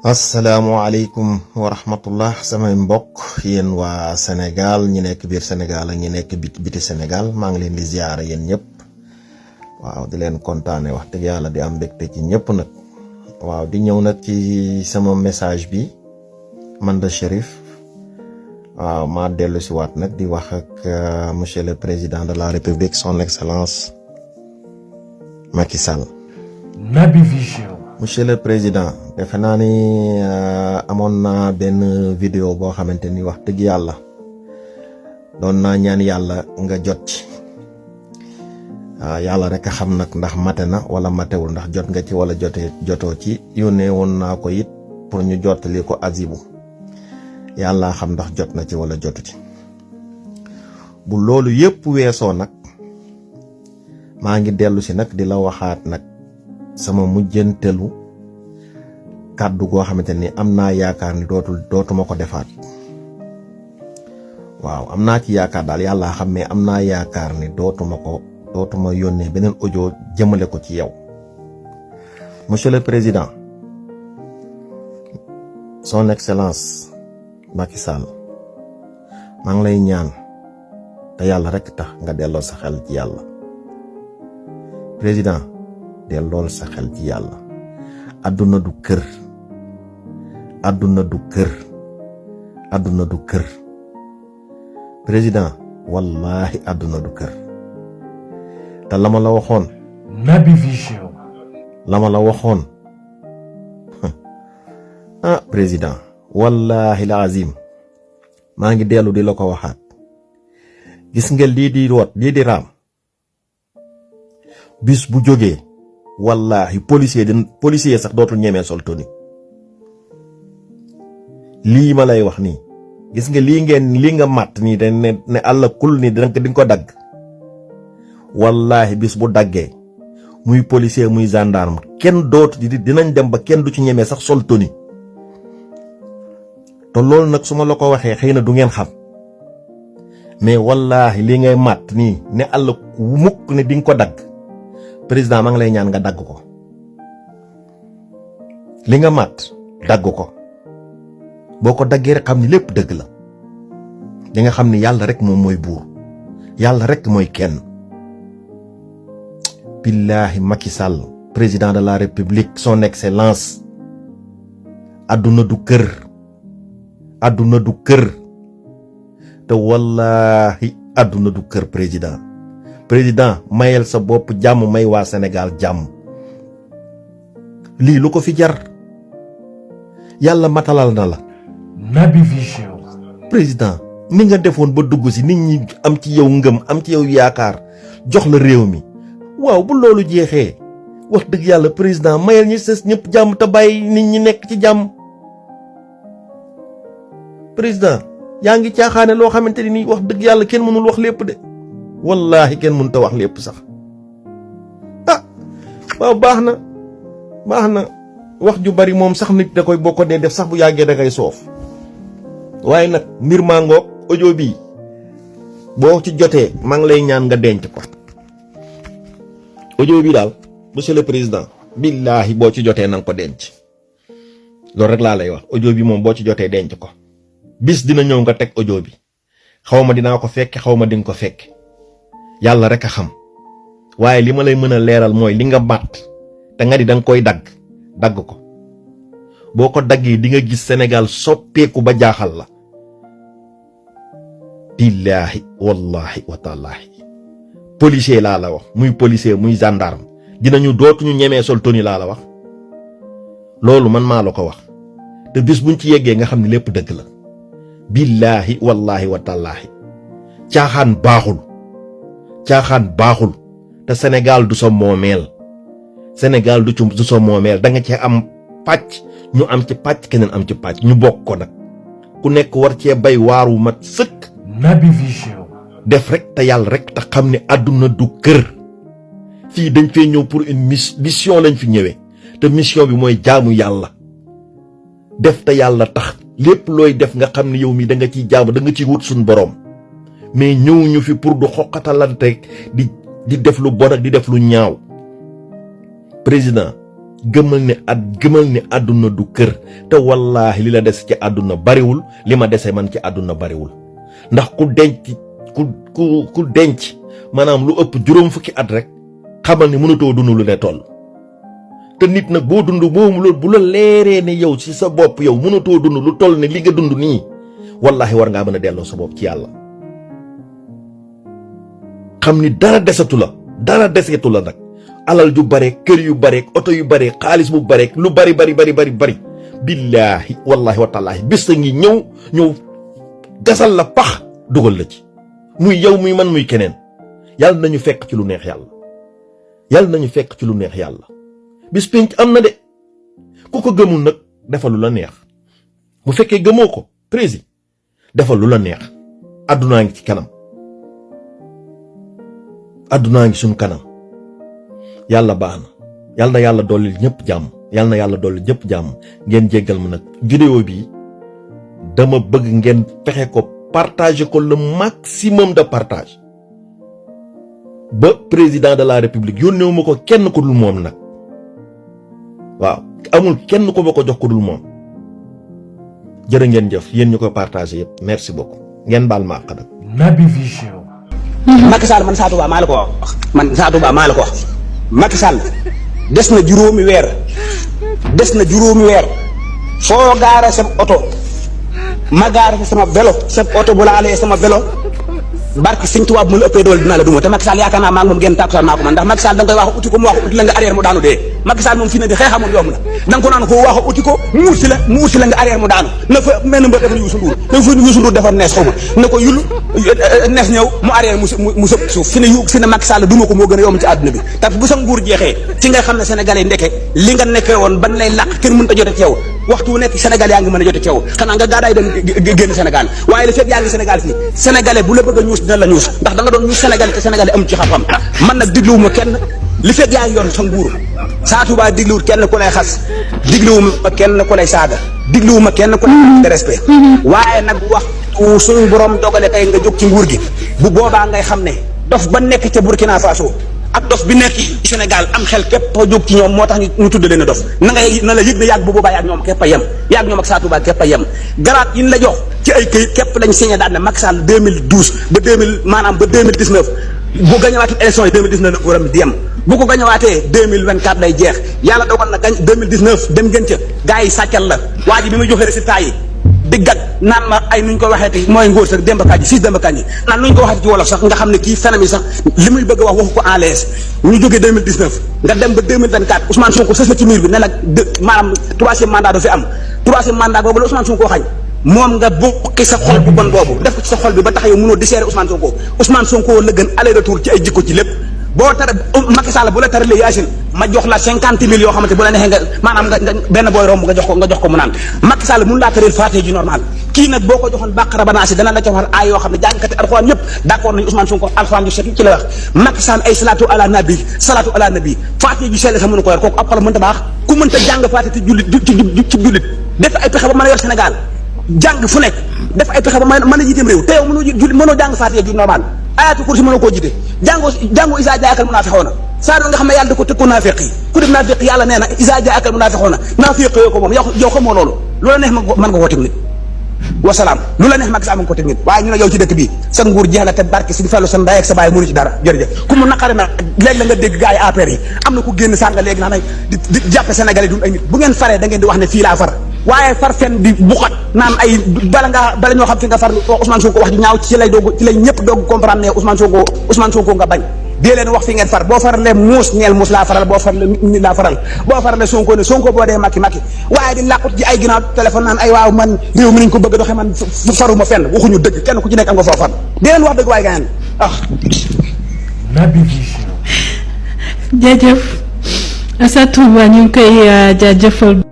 Assalamualaikum warahmatullah samay mbokk yéen waa Sénégal ñi nekk biir Sénégal ak ñi nekk biti Sénégal maa ngi leen di ziyaara yéen ñëpp waaw di leen kontaane wax dëgg yàlla di am mbégte ci ñëpp nag waaw di ñëw nag ci sama message bi man da Cherif waaw maa dellu si waat nag di wax ak monsieur le président de la République son excellence Macky Sall. Naby Vision. Monsieur le président defe naa ni amoon naa benn vidéo boo xamante ni wax dëgg yàlla doon naa ñaan yàlla nga jot ci yàlla rek a xam nag ndax mate na wala matewul ndax jot nga ci wala jotoo ci yónnee woon naa ko it pour ñu jottali ko Azibu yàlla xam ndax jot na ci wala jotu ci bu loolu yépp weesoo nag maa ngi dellu si nag di la waxaat nag sama mujjentelu kàddu goo xamante ni am naa yaakaar ni dootuma ko defaat waaw am naa ci yaakaar daal yàlla xam mais am naa yaakaar ni dootuma yónnee beneen audio jëmale ko ci yow monsieur le président son excellence Macky Sall maa ngi lay ñaan te yàlla rek tax nga delloo sa xel ci yàlla président delloo sa xel ci yàlla àdduna du kër àdduna du kër àdduna du kër président wallahi àdduna du kër te la ma la waxoon Naby Vision la ma la waxoon président wallahi la azim maa ngi dellu di la ko waxaat gis nga lii di raam bis bu jógee wallahi policier sax dootul ñemee sol toni lii ma lay wax nii gis nga lii nga màtt nii dañ ne àlla kul nii di ko dagg wallahi bis bu daggee muy policier muy gendarme kenn dootu dinañ dem ba kenn du ci ñemee sax sol toni te loolu nag su ma la ko waxee xëy na du ngeen xam mais wallahi lii ngay màtt nii ne àlla mukk ne di nga ko dagg président maa ngi lay ñaan nga dagg ko li nga mat dagg ko boo ko daggee rek xam ni lépp dëgg la di nga xam ni yàlla rek moom mooy buur yàlla rek mooy kenn billahi Macky Sall président de la République son excellence àdduna du kër àdduna du kër te wallahi àdduna du kër président mayel sa bopp jàmm may waa Sénégal jàmm lii lu ko fi jar yàlla matalal na la Naby Vision président ni nga defoon ba dugg si nit ñi am ci yow ngëm am ci yow yaakaar jox la réew mi waaw bu loolu jeexee wax dëgg yàlla président mayel ñi sës ñëpp jàmm te bàyyi nit ñi nekk ci jàmm président yaa ngi caaxaane loo xamante ni wax dëgg yàlla kenn mënul wax lépp de wallahi kenn mënut a wax lépp sax waaw baax na wax ju bari moom sax nit da koy bokko dee def sax bu yàggee da ngay soof waaye nag mbir maa ngoog audio bi boo ci jotee maa ngi lay ñaan nga denc ko audio bi daal monsieur le président billahi boo ci jotee nanga ko denc loolu rek laa lay wax audio bi moom boo ci jotee denc ko bis dina ñëw nga teg audio bi xaw ma dinaa ko fekke xaw ma dinga ko fekke yàlla rek a xam waaye li ma lay mën a leeral mooy li nga màtt te nga di danga koy dagg ko boo ko daggee di nga gis Sénégal soppeeku ba jaaxal la billaahi wallahi wa taalaahi policier laa la wax muy policier muy gendarme dootuñu ñemee sol toni laa la wax loolu man maa la ko wax te bis buñ ci yeggee nga xam ne lépp dëgg la billaahi wallahi wa taalaahi caaxaan baaxul te Sénégal du sa moomeel Sénégal du sa moomeel da nga cee am pàcc ñu am ci pàcc keneen am ci pàcc ñu bokk ko nag ku nekk war cee bay waaru mat sëkk Naby Vision def rek te yàlla rek te xam ne àdduna du kër fii dañ fee ñëw pour une mission lañ fi ñëwee te mission bi mooy jaamu yàlla def te yàlla tax lépp looy def nga xam ne yow mi da nga ciy jaamu da nga ciy wut suñ boroom mais ñëw ñu fi pour du xoqatalante di def lu bon ak di def lu ñaaw président gëmal ne àdduna du kër te wallaahi li la des ci àdduna bariwul li ma dese man ci àdduna bariwul ndax ku denc maanaam lu ëpp juróom fukki at rek xamal ni mënatoo dund lu ne toll te nit nag boo dund bu la leeree ne yow ci sa bopp yow mënatoo dund lu toll ne li nga dund nii wallaahi war ngaa mën a delloo sa bopp ci yàlla xam ni dara desetu la nag alal ju bare kër yu bare oto yu bare xaalis bu bare lu bari billaahi wallaahi wa taalaahi bis ngi ñëw gasal la pax dugal la ci muy yow muy man muy keneen yàlla nañu fekk ci lu neex yàlla bis pénc am na de ku ko gëmul nag defal lu la neex bu fekkee gëmoo ko président defal lu la neex àddunaa ngi ci kanam àddunaa ngi suñ kanam yàlla baax na yàlla na yàlla dolli ñëpp jàmm ngeen jéggal ma nag vidéo bi dama bëgg ngeen fexe ko partager ko le maximum de partage ba président de la république yónneewu ma ko kenn ko dul moom nag waaw amul kenn ko ma ko jox ko dul moom jërë ngeen jëf yéen ñu ko partager yëpp merci beaucoup ngeen baal ma àq nag. Naby Vision. Macky Sall man Sa Touba maa la ko wax Macky Sall des na juróomi weer foo gaara sa oto ma gaara sama vélo sa oto bu laalee sama vélo barki Sëñ Tuubaa bu ma la ëppee doole dinaa la duma te Macky Sall yaakaar naa maa ngi moom génn tàkkusaan maa ko man ndax Macky Sall da nga koy wax uti ko mu wax uti la nga arrière mu daanu dee Macky Sall moom fii ne di xeex amul yomb la da nga ko naan ko wax uti ko mu uti la nga arrière mu daanu na fa mel na mbër defal Youssou Ndour na fa Youssou Ndour defal nees xaw ma na ko yul nees ñëw mu arrière mu sëpp suuf fi ne Macky Sall duma ko moo gën a yomb ci àdduna bi te bu sa nguur jeexee ci ngay xam ne sénégalais ndeke li nga nekkee woon ban lay làq kenn mënut a jote ci yow waxtu wu nekk sénégalais yaa ngi mën a jote ci yow xanaa nga gaadaay dem génn Sénégal waaye li fekk yaa ngi Sénégal fii sénégalais bu la bëgg a ñuus dina la ñuus ndax da nga doon ñuus sénégalais te sénégalais amul ci xam-xam man nag digluwuma kenn li fekk yaa ngi yoon sa nguur Sa Touba digluwul kenn ku lay xas digluwuma kenn ku lay saaga digluwuma kenn ku lay de respect waaye nag waxtu suñu borom dogale kay nga jóg ci nguur gi bu boobaa ngay xam ne dof ba nekk ca Burkina Faso ak dof bi nekk Sénégal am xel képp a jóg ci ñoom moo tax ñu tudd leen a dof na la yëg ne yàgg bu boobaa yàgg ñoom képp a yem yàgg ñoom ak Sa Touba képp a yem garaat yi ñu la jox ci ay këyit képp lañ signé daal ne Macky Sall 2012 ba 2019 bu gañewaatee élection yi 2019 la waram di yem bu ko gañewaatee 2024 lay jeex yàlla dogal na gañ 2019 dem ngeen ca gars yi sàccal la waa ji bi muy joxe résultat yi di gag naan ma ay nuñ ko waxeeti mooy ngóor sax Demba Kandji fils Demba Kandji naan nuñ ko waxeeti ci wolof sax nga xam ne kii phénomène yi sax li muy bëgg a wax waxu ko en l'aise ñu jógee 2019 nga dem ba 2024 Ousmane Sonko sës na ci mur bi ne la maanaam troisième mandat do fi am troisième mandat boobu la Ousmane Sonko xañ moom nga bokki sa xol bu bon boobu def ko ci sa xol bi ba tax yow mënoo dissérer Ousmane Sonko la gën aller retour ci ay jikko ci lépp boo tere Macky Sall bu la teralee Yacine ma jox la 50 000 yoo xamante bu la neexee nga maanaam nga benn booy romb nga jox ko mu naan Macky Sall mun laa tëreel Fatiha ji normal kii nag boo ko joxoon Baqara ba Naas dana la ca waxal ay yoo xam ne jàngkati alxuraan ñëpp d'accord nañu Ousmane Sonko alxuraan ju set ci la wax Macky Sall ay salaatu ala nabi Fatiha ju sell sax mënu ko yor kooku ab xolam mënta baax ku mënta jàng Fatiha ci jullit def ay pexe ba mën a yor Sénégal jàng fu nekk def ay pexe ba mën a jiiteem réew te yow mënoo jàng Fatiha ju normal ayaatu kursi mënoo koo jiite jàngoo isa jaakal munaafiqoona saa nga xam ne yàlla da ko tëkkoo naafeq yi ku def naafeq yàlla nee na isa jaakal munaafiqoona naafeq yoo ko moom yow xamoo loolu lu la neex mën nga koo teg nit wasalaam lu la neex Macky Sall mën nga koo teg nit waaye ñu ne yow ci dëkk bii sa nguur jeex la te barke si fallu sa ndey ak sa baay mënu ci dara jërëjëf ku mu naqari na léegi la nga dégg gars yi APR yi am na ku génn sànga léegi naa di jàppe Sénégalais duñ ay nit bu ngeen faree da ngeen di wax ne fii laa far waaye far fen di buxat naan ay bala ñoo xam fi nga far Ousmane Sonko wax ju ñaaw ci lay ñëpp doog comprendre ne Ousmane Sonko nga bañ dee leen wax fi ngeen far boo faralee muus neel muus laa faral boo faralee nit laa faral boo faralee Sonko ne Sonko boo dee Macky waaye di làqut ji ay ginnaaw téléphone naan ay waaw man réew mi nañ ko bëgg a doxee man faruma fenn waxuñu dëgg kenn ku ci nekk am nga foo far dee leen wax dëgg waaye gaañan Naby Vision. jaajëf Sa Touba ñu ngi koy jaajëfal